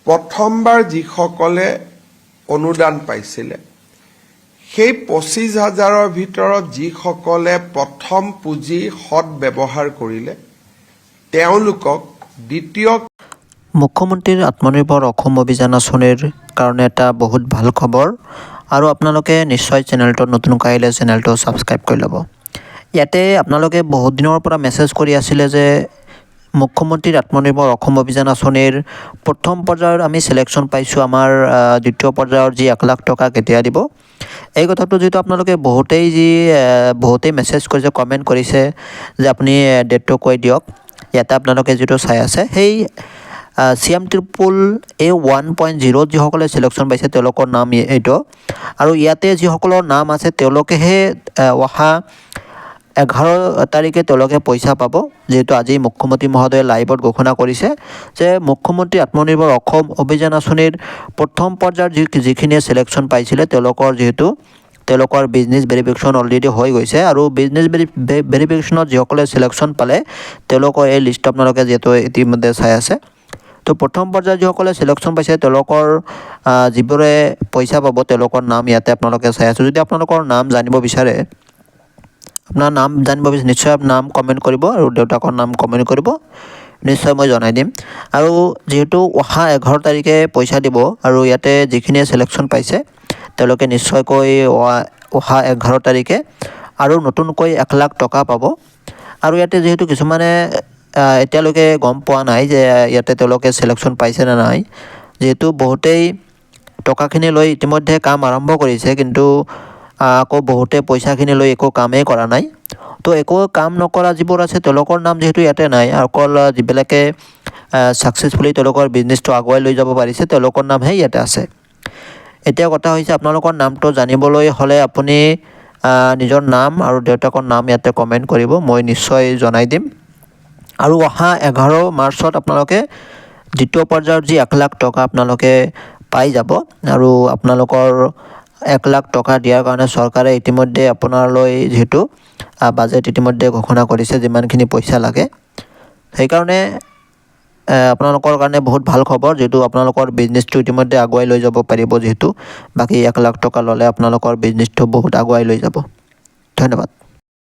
প্ৰথমবাৰ যিসকলে অনুদান পাইছিলে, সেই 25 হাজাৰৰ ভিতৰত যিসকলে প্ৰথম পুঁজি সৎ ব্যৱহাৰ কৰিলে, তেওঁলোকক দ্বিতীয় মুখ্যমন্ত্ৰীৰ আত্মনিৰ্ভৰ অসম অভিযান আঁচনিৰ কাৰণে এটা বহুত ভাল খবৰ। আৰু আপোনালোকে নিশ্চয় চেনেলটোত নতুনকৈ আহিলে চেনেলটো ছাবস্ক্ৰাইব কৰি ল'ব। ইয়াতে আপোনালোকে বহুত দিনৰ পৰা মেছেজ কৰি আছিলে যে মুখ্যমন্ত্ৰীৰ আত্মনিৰ্ভৰ অসম অভিযান আঁচনিৰ প্ৰথম পৰ্যায়ত আমি চিলেকশ্যন পাইছোঁ, আমাৰ দ্বিতীয় পৰ্যায়ৰ যি 1 লাখ টকা কেতিয়া দিব? এই কথাটো যিহেতু আপোনালোকে বহুতেই মেছেজ কৰিছে, কমেণ্ট কৰিছে যে আপুনি ডেটটো কৈ দিয়ক। ইয়াতে আপোনালোকে যিটো চাই আছে, সেই চি এম AAA 1.0ত যিসকলে চিলেকশ্যন পাইছে, তেওঁলোকৰ নাম এইটো। আৰু ইয়াতে যিসকলৰ নাম আছে, তেওঁলোকেহে অহা 11 তাৰিখে তেওঁলোকে পইচা পাব। যিহেতু আজি মুখ্যমন্ত্ৰী মহোদয়ে লাইভত ঘোষণা কৰিছে যে মুখ্যমন্ত্ৰী আত্মনিৰ্ভৰ অসম অভিযান আঁচনিৰ প্ৰথম পৰ্যায়ত যিখিনিয়ে চিলেকশ্যন পাইছিলে, তেওঁলোকৰ যিহেতু তেওঁলোকৰ বিজনেছ ভেৰিফিকেশ্যন অলৰেডি হৈ গৈছে আৰু বিজনেছ ভেৰিফিকেশ্যনত যিসকলে চিলেকশ্যন পালে, তেওঁলোকৰ এই লিষ্টটো আপোনালোকে যিহেতু ইতিমধ্যে চাই আছে। তো প্ৰথম পৰ্যায়ত যিসকলে চিলেকশ্যন পাইছে, তেওঁলোকৰ যিবোৰে পইচা পাব, তেওঁলোকৰ নাম ইয়াতে আপোনালোকে চাই আছে। যদি আপোনালোকৰ নাম জানিব বিচাৰে, আপোনাৰ নাম জানিব বিচাৰে, নিশ্চয় নাম কমেণ্ট কৰিব আৰু দেউতাকৰ নাম কমেণ্ট কৰিব, নিশ্চয় মই জনাই দিম। আৰু যিহেতু অহা 11 তাৰিখে পইচা দিব আৰু ইয়াতে যিখিনিয়ে চিলেকশ্যন পাইছে, তেওঁলোকে নিশ্চয়কৈ অহা 11 তাৰিখে আৰু নতুনকৈ 1 লাখ টকা পাব। আৰু ইয়াতে যিহেতু কিছুমানে এতিয়ালৈকে গম পোৱা নাই যে ইয়াতে তেওঁলোকে চিলেকশ্যন পাইছে নে নাই, যিহেতু বহুতেই টকাখিনি লৈ ইতিমধ্যে কাম আৰম্ভ কৰিছে, কিন্তু আকৌ বহুতে পইচাখিনি লৈ একো কামেই কৰা নাই। তো একো কাম নকৰা যিবোৰ আছে, তেওঁলোকৰ নাম যিহেতু ইয়াতে নাই। অকল যিবিলাকে ছাকচেছফুলি তেওঁলোকৰ বিজনেছটো আগুৱাই লৈ যাব পাৰিছে, তেওঁলোকৰ নামহে ইয়াতে আছে। এতিয়া কথা হৈছে, আপোনালোকৰ নামটো জানিবলৈ হ'লে আপুনি নিজৰ নাম আৰু দেউতাকৰ নাম ইয়াতে কমেণ্ট কৰিব, মই নিশ্চয় জনাই দিম। আৰু অহা 11 মাৰ্চত আপোনালোকে দ্বিতীয় পৰ্যায়ত যি 1 লাখ টকা আপোনালোকে পাই যাব। আৰু আপোনালোকৰ 1 লাখ টকা দিয়াৰ কাৰণে চৰকাৰে ইতিমধ্যে আপোনালৈ যিহেতু বাজেট ইতিমধ্যে ঘোষণা কৰিছে, যিমানখিনি পইচা লাগে। সেইকাৰণে আপোনালোকৰ কাৰণে বহুত ভাল খবৰ, যিহেতু আপোনালোকৰ বিজনেছটো ইতিমধ্যে আগুৱাই লৈ যাব পাৰিব। যিহেতু বাকী 1 লাখ টকা ল'লে আপোনালোকৰ বিজনেছটো বহুত আগুৱাই লৈ যাব। ধন্যবাদ।